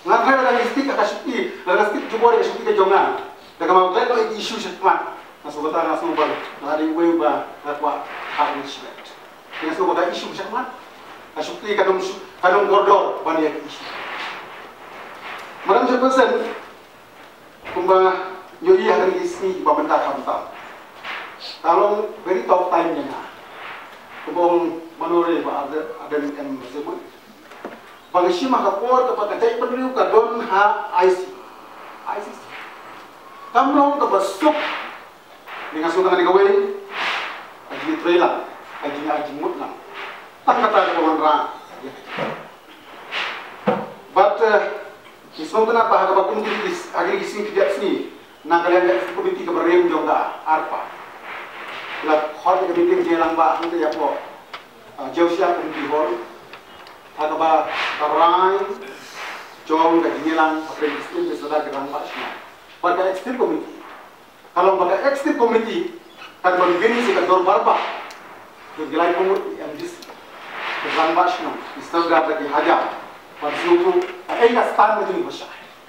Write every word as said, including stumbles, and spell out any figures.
Nga trai lada ngi stick ka shakti, lada stick jubor ka shakti ka jong nga. Da ka ma trai to issue shakhmat. Nga sngewbha, nga sngewbha. Nga dei uwei uba nga kwah ha ngi shibet. Nga sngewbha ka issue shakhmat. Ka shakti ka nong shu, ka nong kordor ban ïa ka issue. Madam Chairperson, kumba ngi ïohi ha kine ki sngi ba mynta khamtam. Ka long very tough time ïa nga. Kumba ong Manohar ba Ardent, Ardent M Basaiawmoit. Ba nga shim ha ka por kaba ka jaitbynriew ka don ha I C C. I C C. Kam long kaba suk. Ni nga sngewthuh kane kawei. Ka jingïatreilang, ka jing, ka jingmut lang. Tang kata kaba wanrah. But, eh, ngi sngewthuh ba ha kaba kum kine ki, ha kine ki sngi ki jait sngi, na ka liang ka executive committee kaba rim jong ka ARPA. La khot ka meeting jingïalang ba hangta ïa pdeng, ah, Jewsia Community Hall. Ha kaba ka rai jong ka jingïalang ka Prime Minister ka rangbah shnong. Bad ka executive committee. Ka long ba ka executive committee kan ban bynta sha ka dorbar bah. Ki lai pynmut ki M D C, ki rangbah shnong, ki sordar, ki hajar. Ban sngewthuh kaei ka stand ka jong ngi ba shai.